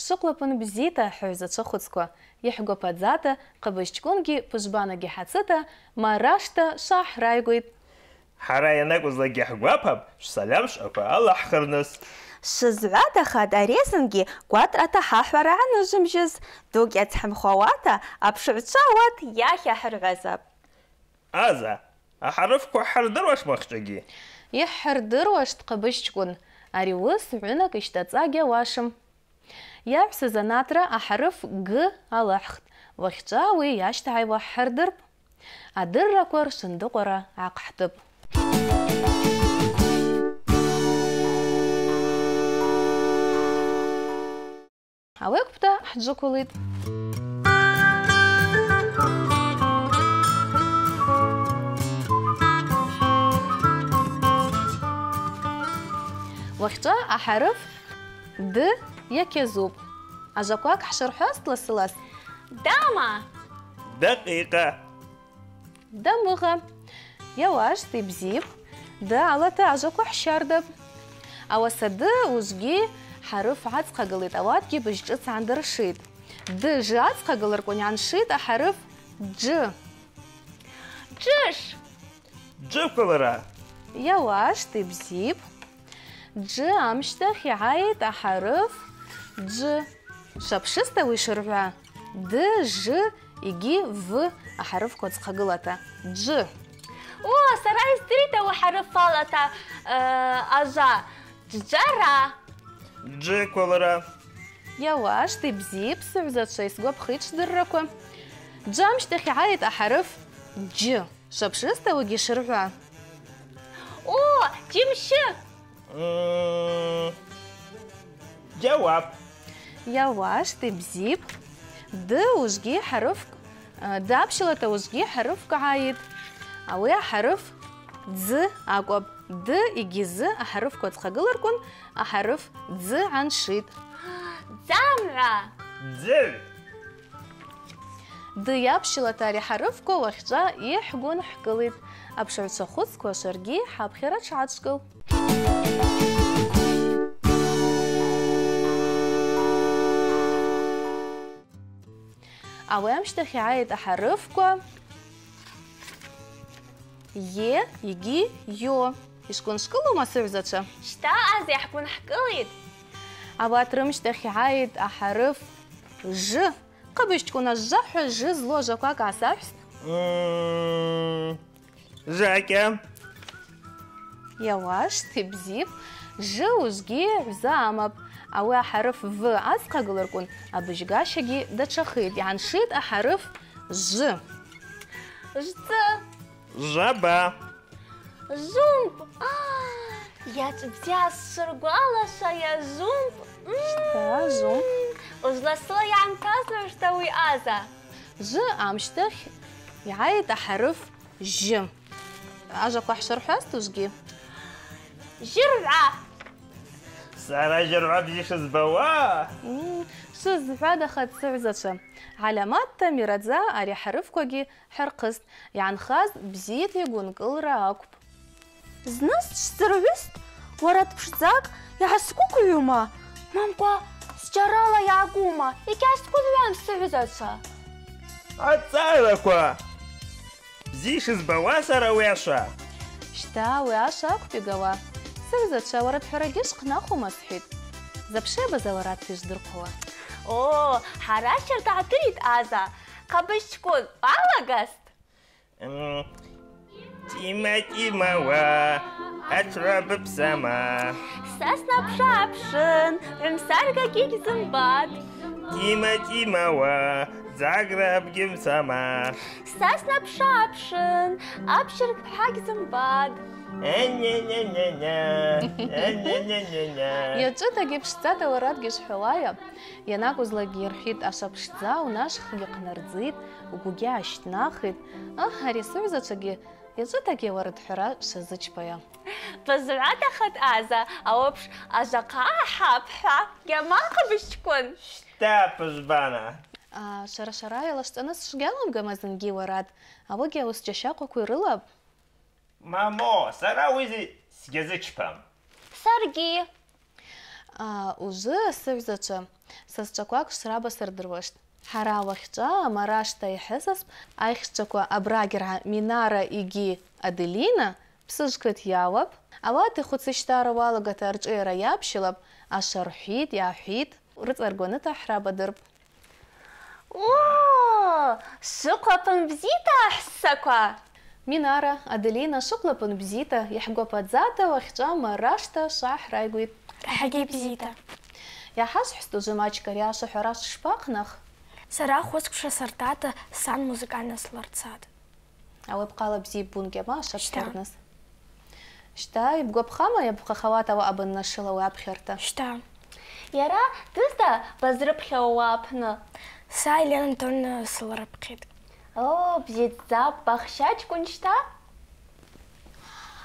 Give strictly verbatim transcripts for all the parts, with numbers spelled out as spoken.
Швыхъвлапын бзита, хӏвзачва хвыцква. Йхӏгвападзата, Хъыбыжчкӏвынгьи Пыжвбанагьи хӏацыта, Мараша швгӏахӏрайгвитӏ. Хӏара йанакӏвызлакӏгьи хӏгвапапӏ швсальам швъаква алахӏхырныс. Швызгӏвадахатӏ ари азынгьи гватӏрата хӏахӏвара гӏаныжвымжьыз. Дугьи ацхӏымхвауата, апшгӏвчва ауат йахьахӏыргӏвазапӏ. Аза, ахӏарыфква хӏырдыруашма ахчагьи? Йхӏырдыруаштӏ, Хъыбыжчкӏвын, ари уыс гӏвынакӏ йщтӏацӏа гьауашым. Йагӏвсыз анатра ахӏарыф г алахӏхтӏ, уахьчӏва ауи йащтагӏайуа хӏырдырпӏ. Адырраква ршвындыкъвара гӏахъхӏвтӏыпӏ. Ауи акӏвпӏта хӏджвыквылитӏ. Уахьчӏва ахӏарыф д йакьазупӏ. Ажваквакӏ хӏшырхӏвазтӏ ласы-лас. Дама! Дакъикъа! Дамыгъа. Йауаштӏ, йбзипӏ. Д алата ажваква хӏщардапӏ. Ауаса д уыжвгьи хӏарыф гӏацӏхъагылитӏ, ауатгьи быжьшӏыц гӏандыршитӏ. Д жы ацӏхъагылырквын йгӏаншитӏ ахӏарыф джы. Джыш. Джыквылра. Йауаштӏ, йбзипӏ. Джы амщтахь йгӏайитӏ ахӏарыф джы. Швапшызта ауи шыргӏва? Д, ж йгьи в ахӏарыфква адзхъагылата. Джы. О, сара йыздыритӏ ауи хӏарыф алата, э, ажва. Джьара. Джыквылра. Йауаштӏ, йбзипӏ, сыгӏвзачва, йсгвапхитӏ швдырраква. Джы амщтахь йгӏайитӏ ахӏарыф джь. Швапшызта ауи шыргӏва? О, джьымщы! М, джьауап. Йауаштӏ, йбзипӏ. Д уыжвгьи хӏарыф, э, д апщылата уыжвгьи хӏарыф гӏайитӏ. Ауи ахӏарыф дзы акӏвпӏ. Д йгьи з ахӏарыфква адзхъагылырквын ахӏарыф дзы гӏаншитӏ. Дзамгӏва. Дзыгӏв. Д йапщылата ари ахӏарыфква уахьчӏва йхӏгвынхӏкӏылитӏ. Апшгӏвчва хвыцква, шваргьи хӏапхьара тшгӏатшкӏыл. Ауи амщтахь йгӏайитӏ ахӏарыфква е йгьи йо. Йшгвынхӏкӏылума, сыгӏвзачва? Щта, Аза, йхӏгвынхӏкӏылитӏ. Ауат рымщтахь йгӏайитӏ ахӏарыф ж. Хъыбыжчкӏвын, ажвахӏва, ж злу ажваквакӏ гӏасахӏвста. М, жакӏа. Йауаштӏ, йбзипӏ. Ж уыжвгьи гӏвза амапӏ. Ауи ахӏарыф в адзхъагылырквын абыжьгащагьи датшахитӏ, йгӏаншитӏ ахӏарыф жв. Жвцӏы. Жваба. Жвумп. А, йачӏвбзи сшыргвалашва, йа жвумп. М. Щта, жвумп. Ужвла сыла йгӏамтазлуштӏ ауи, Аза. Ж амщтахь йгӏайитӏ ахӏарыф жь. Ажваква хӏшырхӏвазтӏ уыжвгьи? Жьыргӏва. Сара жьыргӏва бзи шызбауа. М, швызгӏвадахатӏ, сыгӏвзачва. Гӏальаматта Мирадза ари ахӏарыфквагьи хӏырхъыстӏ, йгӏанхаз бзита йгвынкӏылра акӏвпӏ. Зны сшсыргӏвыстӏ, уара дпшдзакӏ йгӏасгвыгвгӏума, мамкӏва зджьарала йгӏагума, йгьгӏасгвынгӏвуам, сыгӏвзачва. Ацӏараква! Бзи шызбауа сара ауи ашва. Щта, ауи ашва акӏвпӏ йгауа. Сыгӏвзачва, уара дхӏварагьи швхънахума схӏвитӏ. Запши абаза, уара дпи шдырхъула. О, хӏара щарда гӏатыритӏ, Аза. Хъыбыжчкӏвын, уалагазт? М, тӏима-тӏимауа, атшгӏва быпсама. Са снапӏшапшын, гӏвымсаргьагьи гьзымбатӏ. Тӏима-тӏимауа, згӏагра бгьымсама. Са снапӏшапшын, абджьар бхӏа гьзымбатӏ. Ня-ня-ня-ня. Ня-ня-ня-ня. Йачӏвытагьи пшдзата, уара дгьи шхӏвалайа. Йанакӏвызлакӏгьи йырхӏвитӏ, ашва пшдза, унашхгьи хънардзитӏ, угвгьи ащтӏнахитӏ. Агь, ари сыгӏвзачвагьи йачӏвытагьи уара дхӏвара шазычпайа. Бызгӏвадахатӏ, Аза, ауи апш ажвахъа ахӏапхӏа, гьама, Хъыбыжчкӏвын. Щта, Пыжвбана. А, швара-шварайа лаштӏаныс шгьаламгама зынгьи уара, ауагьи ауыс джьащахъваква йрылапӏ. Мамо, сара ауи сгьазычпам. Саргьи. А, ужвы, сыгӏвзачва, Сасчӏаквакӏ швсырбасырдыруаштӏ. Хӏара уахьчӏва амарашта йхӏвысызпӏ, айхьчӏваква абрагьыргӏа Минара йгьи Аделина псыжв кыт йауапӏ. Ауат йхъвыцщтара уалагата ршӏыйара йапщылапӏ, ашвархӏвитӏ, йахӏвитӏ, рыцӏа ргваныта хӏрабадырпӏ. О, швыкъвлапын бзита, хӏвссаква! Минара, Аделина, швыкъвлапын бзита, йхӏгвападзата уахьчӏва амарашта швгӏахӏрайгвитӏ. Рахӏагьи бзита. Йгӏахӏвашвхӏвстӏ ужвы мачкӏ ари ашвахӏвара шпахънах. Сара хвысквша сыртата сан музыкальный сылара дцатӏ. Ауи апхъала бзи йбун гьама ашвокь дырныс. Щта, йбгвапхама йабгвхауата ауаъа баннашыл ауи апхьарта? Щта. Йара дызда базрыпхьауа ауи апны? Са Елена Анатольевна сыларыпхьитӏ. О, бзидздзапӏ, бахщачкӏвын щта?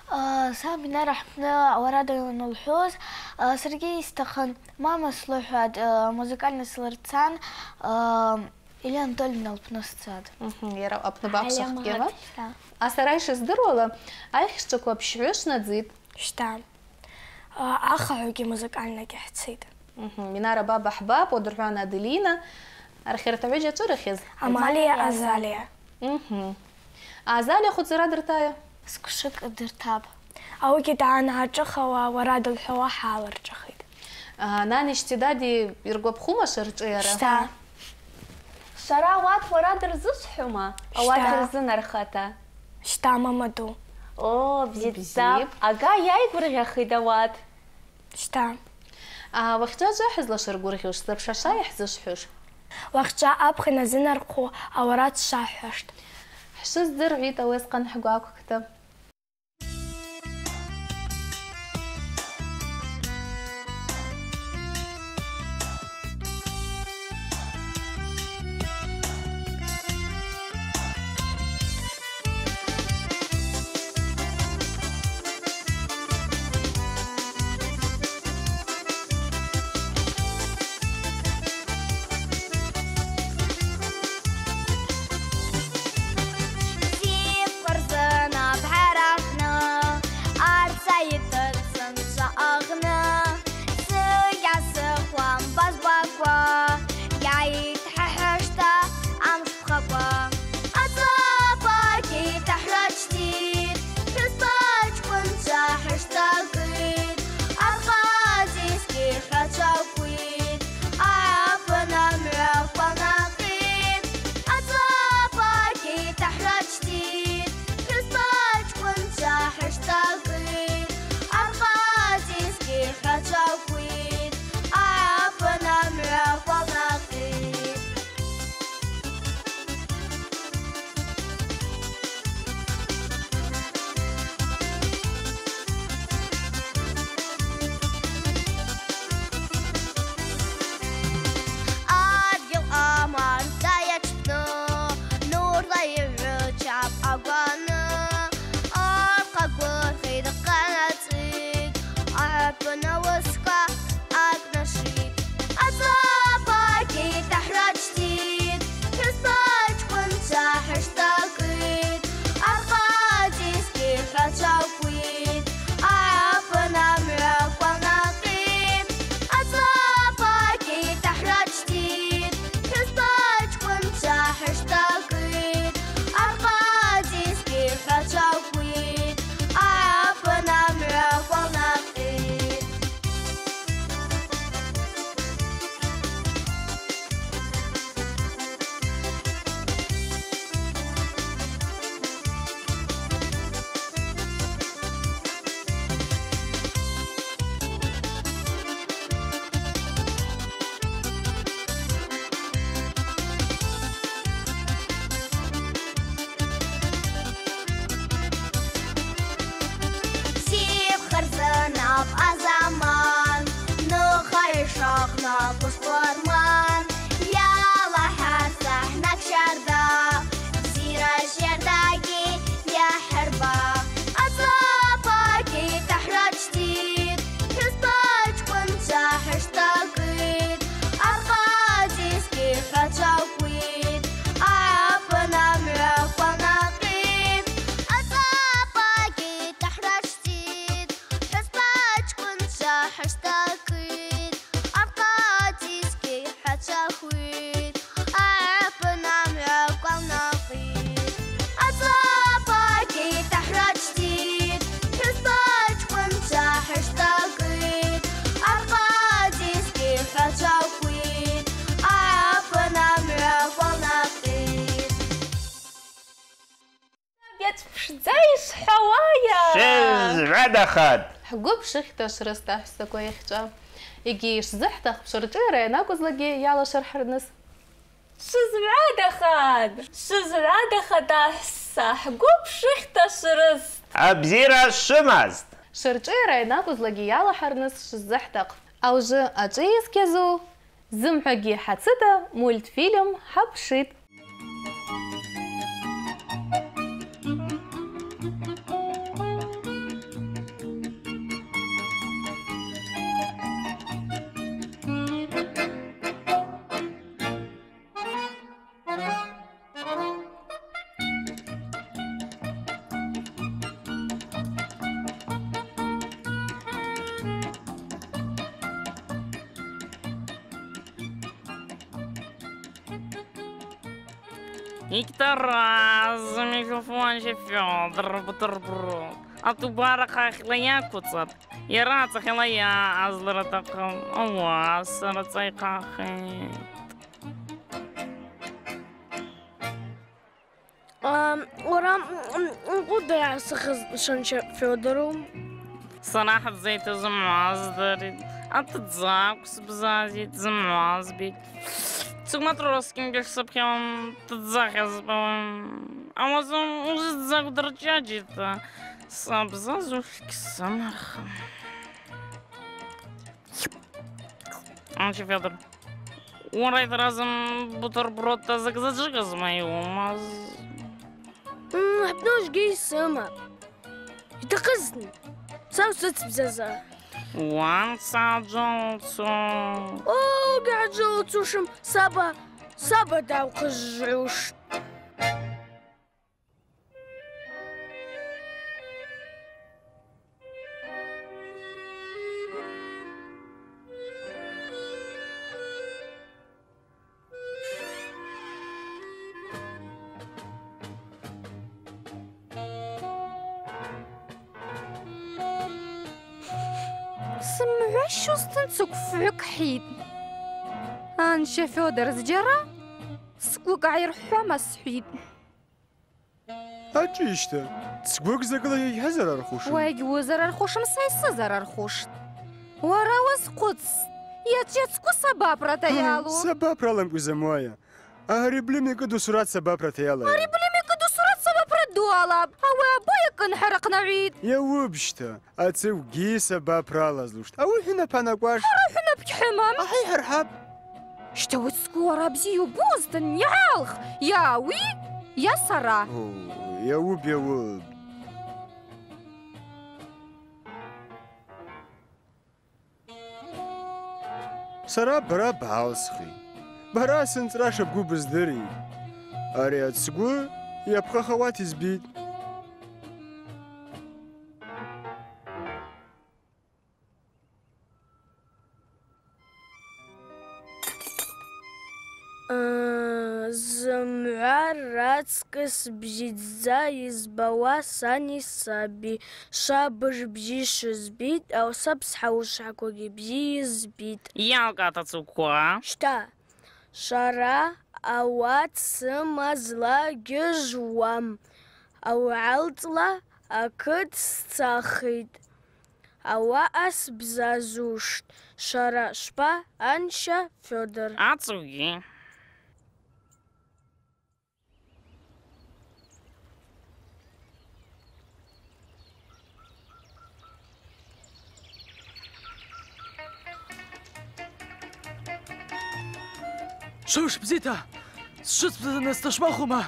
А, са Минара апны ауарадала йанылхӏвуз, а, саргьи йстахъын. Мама слыхӏватӏ, а, музыкальный сылара дцан, а, Елена Анатольевна лпны сцатӏ. Мгм, йара апны бахщахтӏ гьама? Гьалимагъа, щта. А сара йшыздыруала, айхьчӏваква пшгӏвы швнадзитӏ. Щта. А, ахыгӏвгьи музыкальныйгьи хӏцитӏ. Мгм, Минара баба хӏбапӏ, уадыргӏвана Аделина. Архьарта гьуыжь ачӏвырихьыз? Амалия, Амалия, Азалия. Мгм. Азалия хвыцӏра дыртайа? Сквшыкӏ дыртапӏ. Ауигьи дгӏанайчӏвахуа, уара дылхӏвауа хӏалырчӏвахитӏ. А, нани щти дади йыргвапхума шварчӏвыйара? Щта. Швара ауат уара дырзышвхӏума? Ауат, щта, рзынархата. Щта, мама ду. О, бзидздзапӏ. Бзипӏ. Ага йайгвыргъьахитӏ ауат. Щта. А, уахьчӏва жвагьызла швыргвыргъьуш, запша швайхӏзышвхӏвуш? Уахьчӏва апхьан йназынархъу ауарадз швахӏвуаштӏ. Хӏшвыздзыргӏвитӏ ауи асхъан хӏгваквкта. Зиппарзана бгӏарахъны, арца йдыцӏын швъагъны, сыгьа сыхъван базбаква, йайт хӏа хӏышта амш пхаква. Ацӏапагьи тахрачтит, хӏвыспачкӏвынчва хӏышта кӏит, аркъа дисгьи хӏачваквит, апна мгӏва къванакъит. Ацӏапагьи тахрачтит, хӏвыспачкӏвынчва хӏышта кӏит, аркъа дисгьи хӏачваквит, апна мгӏва къванакъит. Адгьыл аман дайачпны, нурла йгӏвычапӏ агваны, архъа гвыргъьитӏ къанацӏитӏ, апна уысква акӏнашитӏ. Ацӏапагьи тахрачтит, хӏвыспачкӏвынчва хӏышта кӏит, аркъа дисгьи хӏачваквит, апна мгӏва къванакъит. Ацӏапагьи тахрачтит, хӏвыспачкӏвынчва хӏышта кӏит, аркъа дисгьи хӏачваквит, апна мгӏва къванакъит. Сипхъарзынапӏ азаман, нухайшахнапӏ ускварман, йалахӏар сахӏнакӏ щарда, бзира щардагьи йахӏырба. Ацӏапагьи тахрачтит, хӏвыспачкӏвынчва хӏышта кӏит, аркъа дисгьи хӏачваквит, апна мгӏва къванакъит. Ацӏапагьи тахрачтит, хӏвыспачкӏвынчва хӏышта кӏит, аркъа дисгьи Хад. Хӏгвы пшыхьта шврыста, ахӏвссаква йахьчӏва. Йгьи швзыхӏтахпӏ швыршӏыра йанакӏвызлакӏгьи йалашвырхӏарныс. Швызгӏвадахатӏ! Швызгӏвадахатӏ, ахӏвсса, хӏгвы пшыхьта шврыст! Абзира швымазт! Швыршӏыра йанакӏвызлакӏгьи йалахӏарныс швыззыхӏтахпӏ. Аужвы ачӏвыйа йызкьазу? Зымгӏвагьи хӏацыта мультфильм хӏапшитӏ. Йыгьтара зымгӏва Фёдор бутерброд атӏубара хъахьла йаквыцӏатӏ. Йара ацӏахьала йаъазлра атахъын, ауаса рыцӏа йхъахитӏ. Ам, уара, м, м, м, къуда йгӏасыхыз, санча Фёдору? Сара хӏыдза йту зымгӏва здыритӏ, атдзы акӏвсбзазитӏ, зымгӏва збитӏ. Цугматроскин гьсыпхьауан, тдза хьызбауан. Ауаса ужвдза гвдырчӏаджьитӏ, сабзазуш гьсымахын. Анча Фёдор, уара йдразым бутербродта закӏ заджвыгъазма йуымаз? М, хӏпнош гьи йсымапӏ. Йтахъызтын, са усыцбзаза. Уанцӏа аджвылцу. О, гьаджвылцушым, саба, саба дгьахъызгӏуштӏ. Сымгӏващузтын цугфгӏвы кӏхӏитӏ. Анча Фёдор зджьара сгвы кӏайырхӏвама схӏвитӏ. Ачӏвыйщта, цгвы закӏла йгьазарархушым. Уа йгьуызарархушым, са йсызарархуштӏ. Уара уазхъвыц, йачӏвгьа цгвы сабапрата йалу? Сабапра аламкӏва йзамуая. Агьари блемя кӏыду сурат сабапрата йалайа. Ари блемя кӏыду сурат сабапра ду алапӏ. Ауи абайа кӏынхӏара хънагӏвитӏ. Йауыпӏ-щта. Ацугьи сабапра алазлуштӏ. Ауи хӏвынап анакӏваш. Хӏара хӏвынап гьхӏымам. Ахӏи хӏархӏапӏ. Щта, уыцкъу уара бзи йубузтын, йгӏалх, йа ауи, йа сара. О, йауыпӏ, йауыпӏ. Сара бара бгӏалсхитӏ. Бара сынцӏра шабгу быздыритӏ. Ари ацгвы йапхъахауата йызбитӏ. Зымгӏва рацкӏыс бзидздза йызбауа сани саби, швабыж бзи швызбитӏ, ауаса бсхьаусхӏаквагьи бзи йызбитӏ. Йалкӏгӏата цугква. Щта, сара ауат сымазла гьыжуам, ауи гӏалцӏла акыт сцахитӏ. Ауаъа сбзазуштӏ, сара швпа, анча Фёдор. Ацугьи. Швыш бзита! Сшвыцбзазарныс ташмахума?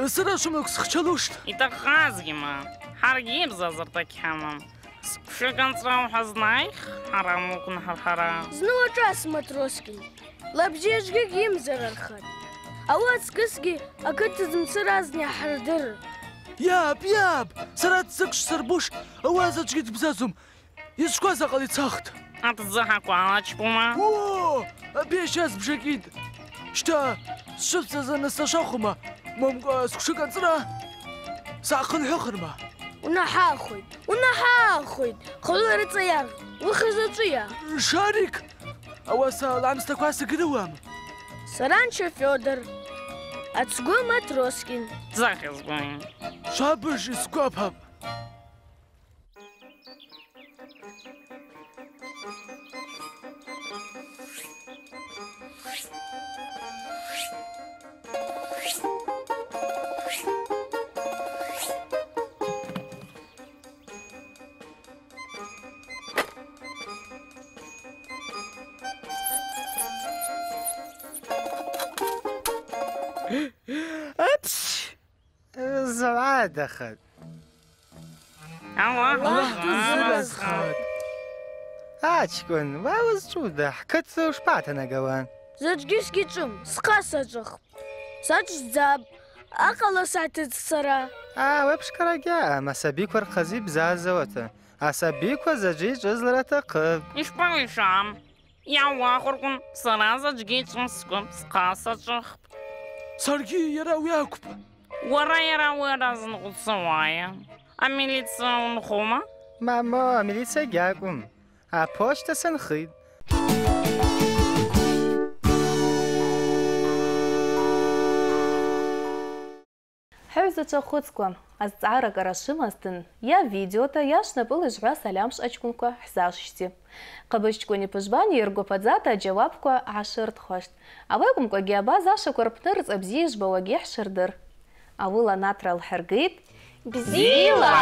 Сара швымлыкв схчалуштӏ. Йтахъазгьима, хӏаргьи бзазарта гьхӏамам. Сквшаканцӏра ухӏвазнайх, хӏарам уакӏвын гьархӏара. Зны уашъа, Матроскин. Лабзи ажвгьи гьйымзарархатӏ. Ауи ацкӏысгьи акыт зымцара азна йгьхӏырдырыр. Йаб, йаб! Сара дзыкв шсырбуш ауи азаджвгьи дбзазум. Йызкваз акъала йцахтӏ. Атдзы гьакӏвалачпума? О, абещаз бжакӏитӏ. Щта, сшвыцбзазарныс ташахума, момкӏва сквшаканцӏра сгьахъынхӏвыхырма? Унахӏахуйтӏ, унахӏахуйтӏ, хъулу рыцӏа йаргъ, уыхьыз ачӏвыйа? Шарик! Ауаса лгӏамстаква сагрыуам. Сара анча Фёдор. Ацгвы Матроскин. Дзахьызгван. Швабыж, йсгвапапӏ. Апш! Згӏвадахатӏ. Аллахӏ дузыразхатӏ. Ачкӏвын, уа уызчӏвуда, хӏкыт шпагӏатанагауа? Заджвгьи сгьичӏвым, схъа сачӏвахпӏ. Сачӏвдзапӏ, акъала сгӏатыцӏ сара. А, уи апшкара гьаъам, асабиква рхъазы йбзазауата. Асабиква заджвы йчӏвызлра атахъыпӏ. Йшпагӏвишам? Йгӏауахвырквын, сара заджвгьи йчӏвым сгвы, схъа сачӏвахпӏ. Саргьи йара ауи акӏвпӏ. Уара йара ауи аразын уцауайа? Амилиция унхума? Мамо, амилиция гьакӏвым. Апочта сынхитӏ. Хӏыгӏвзачва хвыцква, азцӏгӏара кӏара швымазтын, йа видеота, йа швнапӏыла йыжвгӏваз сальам швъачкӏвынква хӏзашшти. Хъабыжьчкӏвыни Пыжвани йыргвападзата аджьауапква гӏашыртхуаштӏ. Ауи акӏвымкӏвагьи абаза ашваква рпны рцӏа бзи йыжвбауагьи хӏшырдыр. Ауыла Натра лхӏыргитӏ. Бзила!